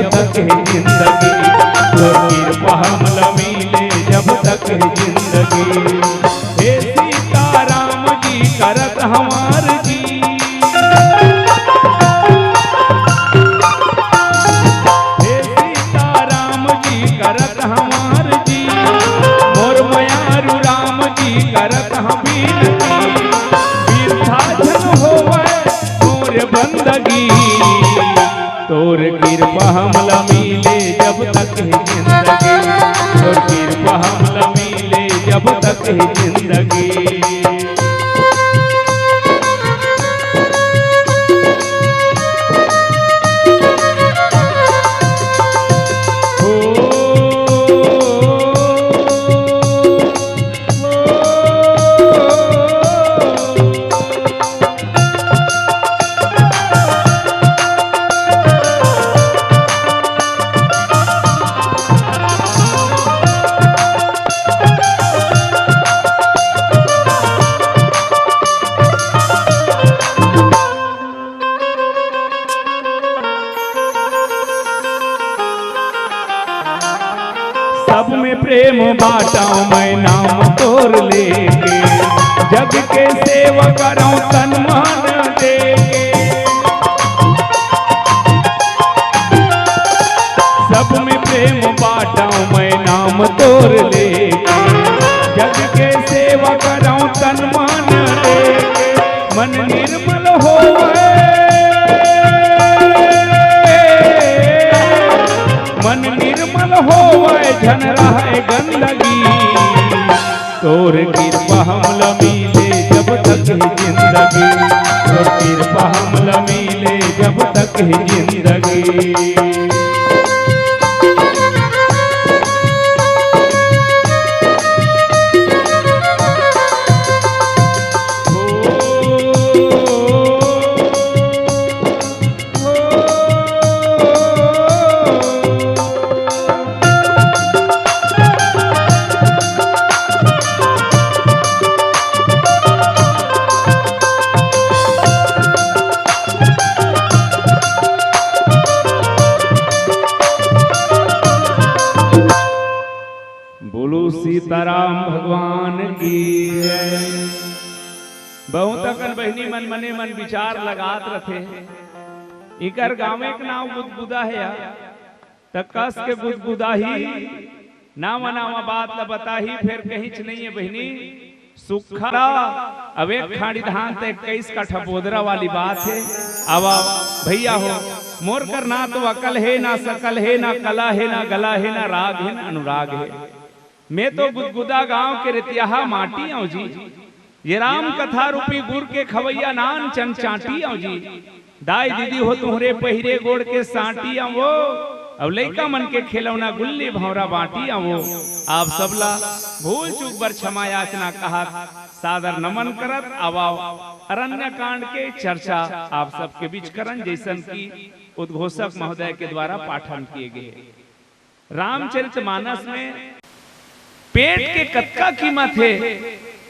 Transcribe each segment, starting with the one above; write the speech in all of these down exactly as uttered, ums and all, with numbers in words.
जब तक हे जिंदगी, तोर कृपा हमला मिले जब तक हे जिंदगी। हे सीताराम जी करत हमार जी, हे सीताराम जी करत हमार जी, मोर मयारू राम जी करत हम बिनती, बिरथा झन होवय मोर बंदगी। तोर कृपा हमला मिले जब तक हे जिंदगी, तोर कृपा हमला मिले जब तक हे जिंदगी। सब में प्रेम बांटव मैं नाम तोर लेके, जग के सेवा करव तन मन देके। सब में प्रेम बांटव मैं नाम तोर लेके, जग के सेवा करव तन मन देके। मन निर्मल होवय, मन निर्मल होवय, झन रहय गंदगी। तोर कृपा हमला मिले जब तक हे जिंदगी, तोर कृपा हमला मिले जब तक हे जिंदगी। बोलो सीताराम भगवान की जय। बहुत अकन बहिनी मन मने मन विचार लगात रथे, इकर गाँव के नाव गुदगुदा हे या, त कस के गुदगुदाही, नावा नावा बात ल बताही, फेर कहींच नइये बहिनी। सुखा, अब एक खाड़ी धान त इक्कीस कठा बोदरा वाली बात हे। अब भैया हो, मोर कर ना तो अकल हे, ना सकल हे, ना कला हे, ना गला हे, ना राग हे, ना अनुराग हे। मैं तो गुदगुदा गांव के रेतियाहा माटी अंव जी। ये राम कथा रूपी गुर के खवैया नान चन चांटी अंव जी। दाई दीदी हो तुहरे पहिरे गोड़ के सांटी अंव वो, अउ लइका मन के खेलौना गुल्ली भौंरा बांटी अंव वो। आप सबला भूल चूक बर क्षमा याचना कहत सादर नमन करत आवव अरण्य कांड के चर्चा आप सबके बीच करन, जइसन कि उद्घोषक महोदय के द्वारा पाठन किए गए। रामचरित मानस में पेट के कतका कीमत हे,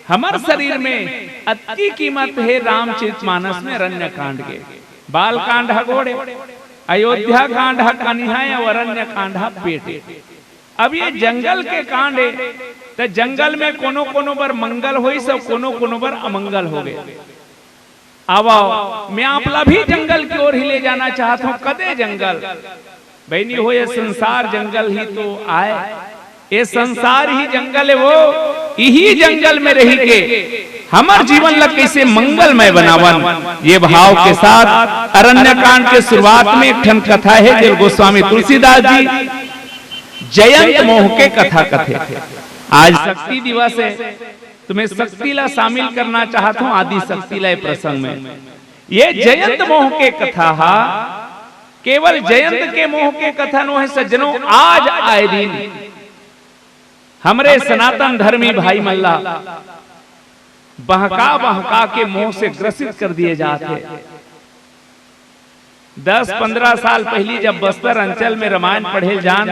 हमर शरीर में अतकी कीमत हे रामचरित मानस में अरण्य कांड के। बाल कांड ह गोड़ ए, अयोध्या कांड ह कनिहा ए अउ अरण्य कांड ह पेट ए। अब ये जंगल के कांड ए, त जंगल में कोनो कोनो बर मंगल होइस अउ कोनो कोनो बर अमंगल हो गए। आवव, मैं आप ला भी जंगल की ओर ही ले जाना चाहत हूँ। कदे जंगल? बहिनी हो, ये संसार जंगल ही तो आय, ये संसार ही जंगल हे वो, इही जंगल में रही के हमर जीवन ला कइसे मंगलमय बनावन, ये भाव के साथ अरण्य कांड के शुरुआत में एक ठन कथा हे, जेल गोस्वामी तुलसीदास जी जयंत मोह के कथा कथे। आज शक्ति दिवस हे, तुम्हें शक्ति ला शामिल करना चाहत हूँ, आदि शक्ति ला ये प्रसंग में। ये जयंत मोह के कथा हा, केवल जयंत के मोह के कथा नो हे सज्जनों। आज आए दिन हमरे सनातन धर्मी भाई मन ला बहका बहका के मोह से ग्रसित कर दिए जात हे। दस पंद्रह साल पहिली जब बस्तर अंचल में रामायण पढ़े ल जान,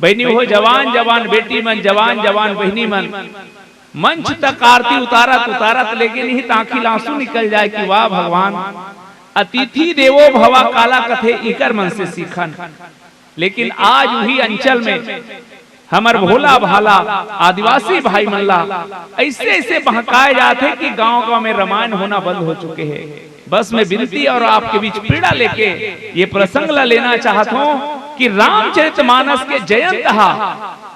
बहिनी हो, जवान जवान बेटी मन, जवान जवान बहिनी मन मंच तक आरती उतारत उतारत लेकिन ही त आँखी ल आंसू निकल जाए कि वाह भगवान, अतिथि देवो भवा काला कथे, इकर मन से सीखन। लेकिन आज उही अंचल में हमर भोला भाला आदिवासी भाई मन ला ऐसे ऐसे बहकाए जाथे कि गांव गांव में रामायण होना बंद हो चुके हे। बस मैं विनती और आपके बीच पीड़ा लेके ये प्रसंग ला लेना चाहत हूं कि रामचरित मानस के जयंत हा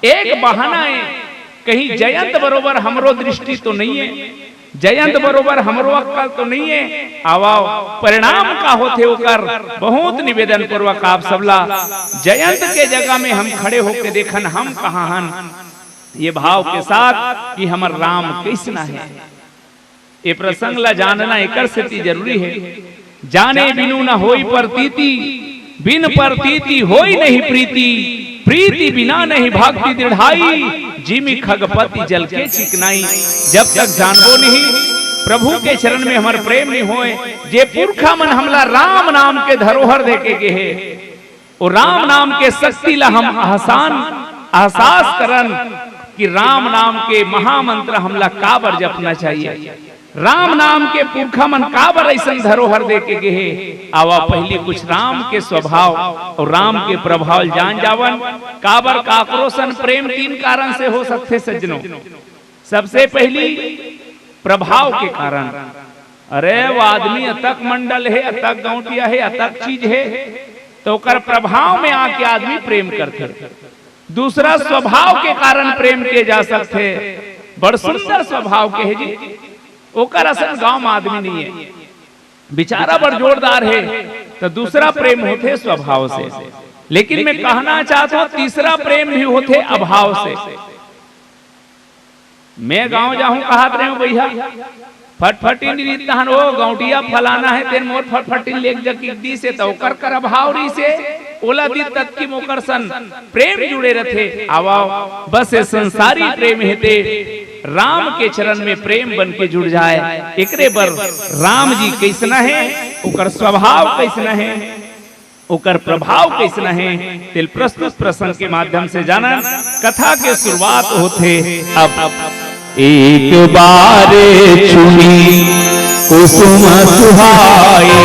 एक बहाना हे। कहीं जयंत बरोबर हमरो दृष्टि तो नहीं है, जयंत बरोबर हमरो अक्कल तो नहीं है। आवाओ, परिणाम का होथे ओकर बहुत निवेदन पूर्वक आप सबला जयंत के जगह में हम खड़े होके देखन हम कहाँ हन, ये भाव के साथ कि हमर राम कैसना है। ये प्रसंग ला जानना एकर सेती जरूरी है। जाने बिनु न होई परतीति, बिन परतीति होई नहीं प्रीति, प्रीति बिना नहीं भक्ति दृढ़ाई, जिमि खगपति जल के चिकनाई। जब तक जानबो नहीं, प्रभु के चरण में हमर प्रेम नहीं होए, जे पुरखा मन हमला राम नाम के धरोहर देके गे हे, वो राम नाम के शक्ति ला हम आसान, एहसास करन कि राम नाम के महामंत्र हमला काबर जपना चाहिए, राम नाम के पुरखा मन काबर ऐसन धरोहर दे के गे हे। आवा पहली कुछ राम के स्वभाव और राम के प्रभाव जान जावन। काबर काकरो सन प्रेम तीन कारण से हो सकथे सज्जनों। सबसे पहली प्रभाव के कारण। अरे वो आदमी अतक मंडल हे, अतक गौंटिया हे, अतक चीज हे, तो ओकर प्रभाव में आके आदमी प्रेम करथे। दूसरा स्वभाव के कारण प्रेम किए जा सकथे। बड़ सुंदर स्वभाव के हे जी, ओकर असन गांव में आदमी नहीं है, बेचारा बड़ जोरदार हे, तो दूसरा प्रेम होथे स्वभाव से। लेकिन मैं कहना चाहत हूं, तीसरा प्रेम भी होथे अभाव से। मैं गांव जाहूं कहत रहे हूं भैया, फटफटी नहीं तहन ओ गौंटिया फलाना है, तेन मोर फटफटी लेके जाके दी से तो ओकर कर अभाव रही से, ओला दी तत्की मोकर सन प्रेम जुड़े रथे। आवाओ, बस ये संसारी प्रेम हेते राम के चरण में प्रेम बन के जुड़ जाए। एकरे बर राम जी कैसना है, ओकर स्वभाव कैसना है, ओकर प्रभाव कैसना है, तेल प्रस्तुत प्रसंग के माध्यम से जानन। कथा के शुरुआत होथे अब। एक बार चुनी कुसुम सुहाए,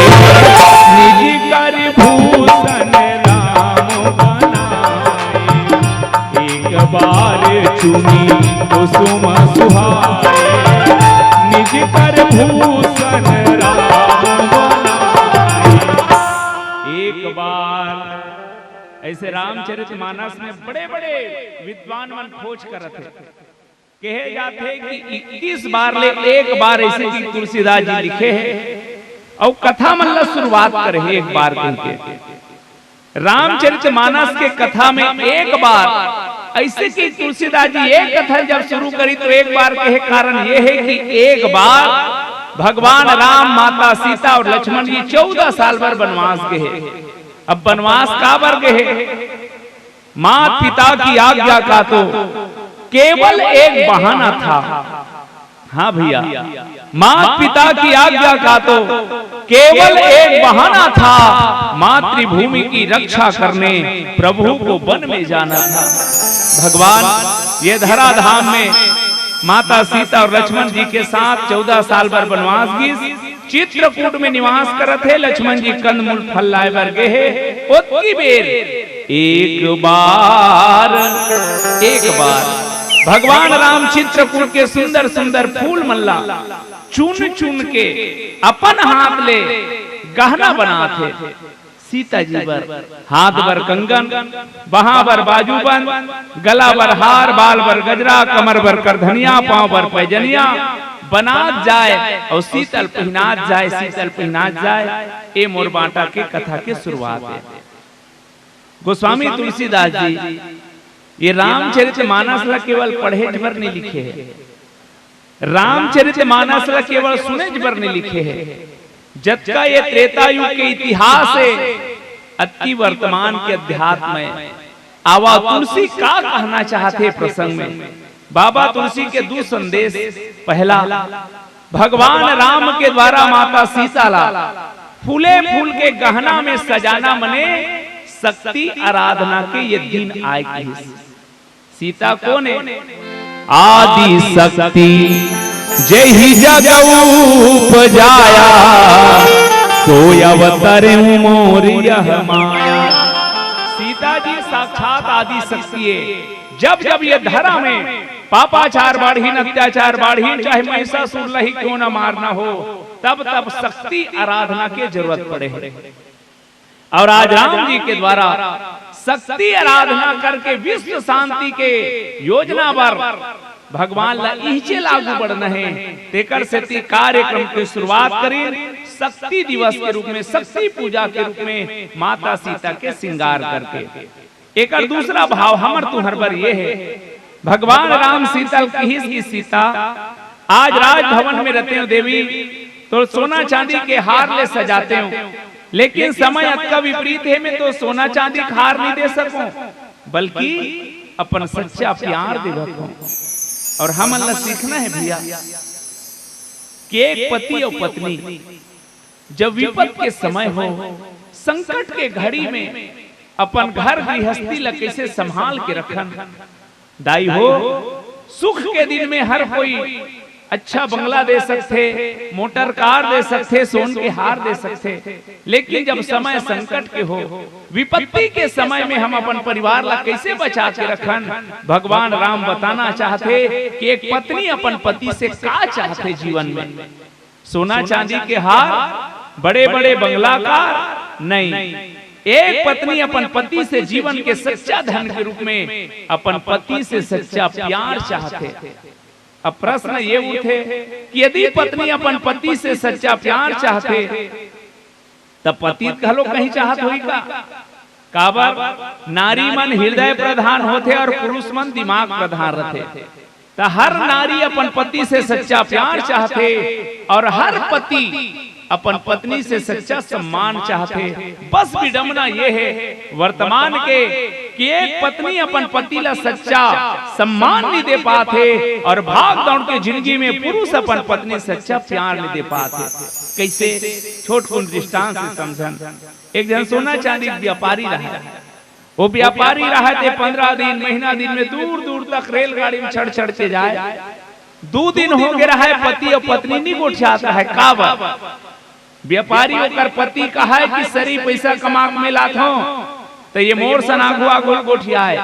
निज कर भूषण राम बनाए। एक बार चुनी कुसुम सुहाए, निज कर भूषण राम बनाए। एक बार ऐसे रामचरित मानस में बड़े बड़े विद्वान मन खोज करत हे। कहे जाथे कि इक्कीस बार ले एक बार ऐसे कि तुलसीदास जी लिखे हे अउ कथा मन ला शुरुआत करे हे एक बार कहिके। रामचरित मानस के कथा में एक बार ऐसे कि तुलसीदास जी एक कथा जब शुरू करी तो एक बार कहे कारण ये है कि एक बार भगवान राम माता सीता और लक्ष्मण जी चौदह साल बर बनवास गए हे। अब बनवास काबर गए हे? मात पिता की आज्ञा का तो केवल एक बहाना था। हाँ भैया, मात पिता की आज्ञा का तो केवल एक बहाना था, मातृभूमि की रक्षा करने प्रभु को वन में जाना था। भगवान ये धराधाम में माता सीता और लक्ष्मण जी के साथ चौदह साल बर बनवास गिस। चित्रकूट में निवास करत हे लक्ष्मण जी, कंदमूल फल लाए बर गे हे। ओतकी बेर एक बार, एक बार भगवान राम चित्रकूट के सुंदर सुंदर फूल मन ला चुन चुन के अपन हाथ ले गहना बनात हे। सीता जी बर हाथ बर कंगन, बहा बर बाजूबंद, गला बर हार, बाल बर गजरा, कमर बर करधनिया, पांव बर पैजनिया बनात जाए अउ सीता ल पहिनात जाए, सीता ल पहिनात जाए। ए मोर बांटा के कथा के शुरुआत हे। गोस्वामी तुलसीदास जी ये रामचरित मानस ला केवल पढ़ेच बर नहीं लिखे हे, रामचरित मानस ला केवल सुनेच बर नहीं लिखे हे। जतका ये त्रेता युग के इतिहास हे, अतकी वर्तमान के अध्यात्म हे। आवा तुलसी का कहना चाहथे प्रसंग में। बाबा तुलसी के दू संदेश। पहला, भगवान राम के द्वारा माता सीता ला फूले फूल के गहना में सजाना मने शक्ति आराधना के ये दिन आए कहिस। सीता कोन हे? आदि शक्ति जेहि जग उपजाया, सोई अवतरउँ मोर यह माया। सीता जी साक्षात आदि शक्ति हे। जब जब ये धरा में पापाचार बाढ़ही, अत्याचार बाढ़ही, चाहे महिषासुर लही क्यों न मारना हो, तब तब शक्ति आराधना के जरूरत पड़े हे। और आज राम जी के द्वारा शक्ति आराधना करके विश्व शांति के योजना बर भगवान ला इहिचे लागू बढ़ना हे, तेकर सेती कार्यक्रम के शुरुआत करिन शक्ति दिवस के रूप में, शक्ति पूजा के रूप में माता सीता के श्रृंगार करके। एकर दूसरा भाव हमर तुंहर बर ये हे, भगवान राम सीता ल किहिस कि सीता, आज राजभवन में रतेंव देवी, तोर सोना चांदी के हार ले सजातेंव, लेकिन समय अतका विपरीत हे, मैं तोर सोना चांदी के हार नहीं दे सकूं, बल्कि अपन सच्चा प्यार देवत हों। और हमन ला सीखना हे भैया कि एक पति और पत्नी जब विपत के समय हो, संकट के घड़ी में अपन घर गृहस्थी ला कैसे संभाल के रखन। दाई हो, सुख के दिन में हर कोई अच्छा बंगला दे सकथे, मोटर कार दे सकथे, सोन के हार दे सकथे, लेकिन जब समय संकट के हो, विपत्ति के समय में हम अपन परिवार ला कैसे बचा के रखन, भगवान राम बताना चाहथे कि एक पत्नी अपन पति से का चाहथे जीवन में। सोना चांदी के हार, बड़े-बड़े बंगला कार नहीं। एक पत्नी अपन पति से जीवन के सच्चा धन के रूप में अपन पति से सच्चा प्यार चाहथे। अब प्रश्न ये उठे कि यदि पत्नी अपन पति से सच्चा प्यार चाहथे, त पति घलो कहीं चाहत होही का? काबर, नारी मन हृदय प्रधान होथे और पुरुष मन दिमाग प्रधान रथे। त हर नारी अपन पति से सच्चा प्यार चाहथे और हर पति अपन पत्नी से सच्चा सम्मान चाहथे। बस विडम्बना ये हे वर्तमान के कि एक पत्नी अपन पति ला सच्चा सम्मान नहीं दे पात हे और भाग दौड़ के जिंदगी में पुरुष अपन पत्नी सच्चा प्यार नहीं दे पात हे। कैसे? छोटकुन दृष्टांत से समझन। एक झन सोना चांदी के व्यापारी रहय। वो व्यापारी रहय ते पंद्रह दिन, महीना दिन में दूर दूर तक रेलगाड़ी में चढ़ चढ़ के जाय। दू दिन हो गे रहय, पति और पत्नी नहीं गोठियात रहय। काबर? व्यापारी ओकर पति कहय कि सरी पैसा कमा के मैं लाथों, त ये मोर सन आगू आगू गोठियाय।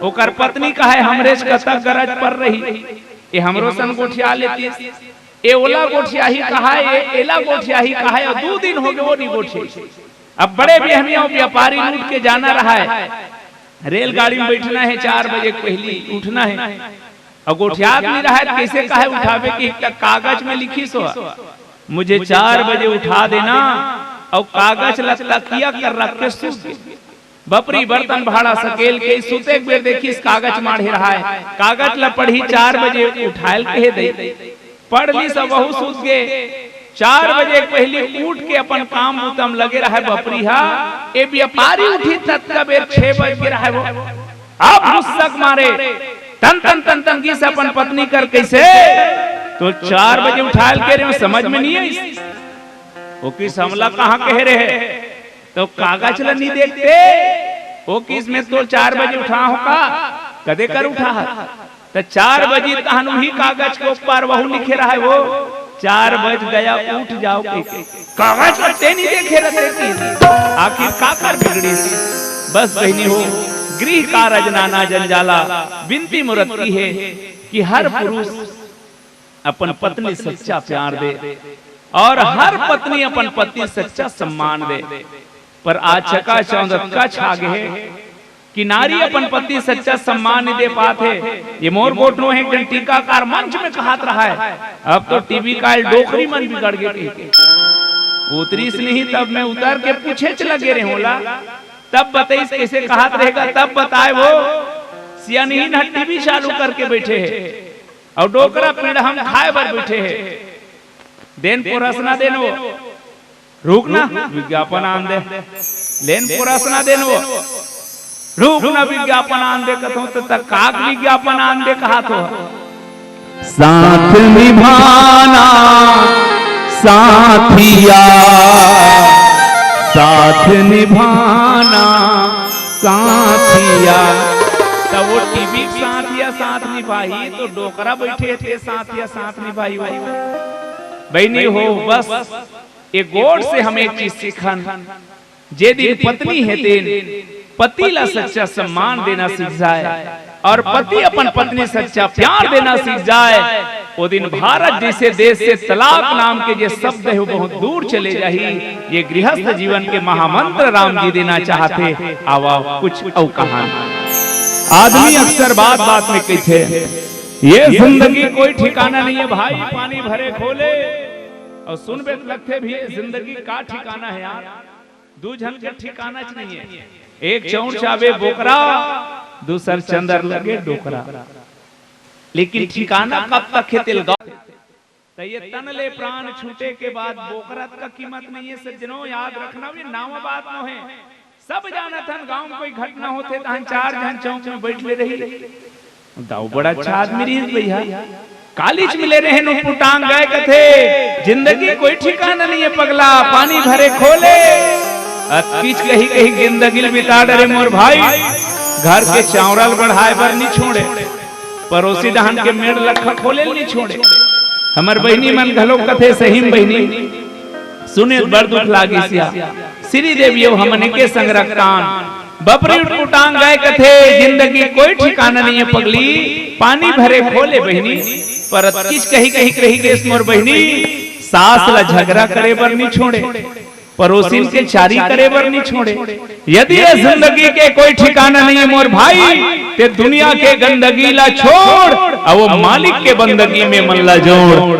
ओकर पत्नी कहय हमरे से कतक गरज पर रही, ये हमरो सन गोठिया लेतिस। ए ओला गोठियाही कहय, ए एला गोठियाही कहय, और दू दिन हो गे वो नहीं गोठियाही। अब बड़े बेहमिया व्यापारी लूट के जाना रहय, रेलगाड़ी में बैठना हे, चार बजे के पहली उठना हे, और गोठियात नहीं रहय, कैसे कहय उठाबे कि एक कागज में लिखिस हो, मुझे चार बजे उठा देना, और कागज ला तकिया कर रख के सूत गे। बपरी बर्तन भाड़ा सकेल के सुते के बेर देखिस कागज माढ़े रहय, कागज ला पढ़ही, चार बजे उठायल कहे दई। पढ़ लिस, वहू सूत गे। चार बजे के पहली उठ के अपन काम बूता म लगे रहय बपरी हा। ए व्यापारी उठिस ततका बेर छह बज गे रहय वो। अब गुस्सा के मारे तन तन तन तन गिस अपन पत्नी कर, कैसे? तो चार बजे उठायल कहे रहेंव, समझ में नहीं आइस। वो किहिस हमला कहाँ कहे रहे? तो कागज ला नहीं देखते, वो किहिस मैं तो चार बजे उठा हों का, कदे कर उठा हस? त चार बजे तहन उही कागज के ऊपर वहू लिखे रहय वो, चार बज गया, उठ जाओ के। कागज ला ते नहीं देखे रहते कि आखिर का कर बिगड़ी? बस बहिनी हो, गृह कारज नाना जंजाला, बिनती मोर अतकी हे कि हर पुरुष अपन पत्नी सच्चा प्यार दे और हर पत्नी अपन पति सच्चा सम्मान दे। पर आज चकाचौंध अतका छा गे हे कि नारी अपन पति सच्चा सम्मान नहीं दे पात हे। ये मोर गोठ नोहे, एक झन टीकाकार मंच में कहत रहय, अब तो टीवी काल डोकरी मन बिगड़ गे कहिके। उतरिस नहीं, तब मैं उतर के पूछेच लगे रहेंव ओला, तब बताइस कैसे कहत रहे गा, तब बताय वो। सियानहिन ह टीवी चालू करके बैठे हे और डोकरा पीढ़ा म खाय बर बैठे हे। देन परोसना देन वो, रुक ना, विज्ञापन आन दे। लेन परोसना देन वो, रुक ना, विज्ञापन आन दे कथों त, त काक विज्ञापन आन दे कहत हो। साथ निभाना साथिया, साथ निभाना साथिया। त वो टीवी के साथ या साथ निभाही, तो डोकरा बैठे थे साथ या साथ निभाही हो। बहिनी हो, बस ए गोठ से हम एक चीज सीखन, जे दिन पत्नी हे तेन पति ला सच्चा सम्मान देना सीख जाए और पति अपन पत्नी सच्चा प्यार देना सीख जाए, ओ दिन भारत जइसे देश से तलाक नाम के जे शब्द हे, वो बहुत दूर चले जाही। ये गृहस्थ जीवन के महामंत्र राम जी देना चाहथे। आवा कुछ अउ कहानी। आदमी अक्सर बात बात में कहिथे, "ये जिंदगी कोई ठिकाना नहीं है भाई, पानी भरे खोले।" अउ सुनबे त लगथे भी, ये जिंदगी का ठिकाना हे यार? दू झन के ठिकानाच नहीं हे। एक चौंच आबे बोकरा, दूसर चंदर लगे डोकरा। लेकिन ठिकाना कब तक हे तेला गा? त ये तन ले प्राण छूटे के बाद बोकरा का कीमत नहीं हे सज्जनों, याद रखना, ये नावा बात नोहे। सब जानत हन, गांव में कोई घटना होथे तहन चार झन चौक में बइठ ले रही। दाऊ बड़ा अच्छा आदमी रहिस भैया। कालीच मिले रहेन, पुटांग गाय कथे, "जिंदगी कोई ठिकाना नहीं हे पगला, पानी भरे खोले।" अतकीच कही कही जिंदगी ल बिता डरे मोर भाई। घर के चावरा ल बढ़ाए बर नी छोड़े, परोसी डहन के मेड़ लखा खोले ल नी छोड़े। हमर बहिनी मन घलो कथे, सही में बहिनी, सुने त बड़ दुख लागिस या। श्री देवी अउ हमन एके संग रक्तान। बपरी उटपुटांग गाय कथे, "जिंदगी कोई ठिकाना नहीं हे पगली, पानी भरे खोले बहिनी।" पर अतकीच कही कही कही गेस मोर बहिनी, सास ला झगड़ा करे बर नी छोड़े, परोसिन के चारी करे बर नी छोड़े। यदि ये जिंदगी के कोई ठिकाना नहीं हे मोर भाई, ते दुनिया के गंदगी ला छोड़, अउ वो मालिक के बंदगी में मन ला जोड़।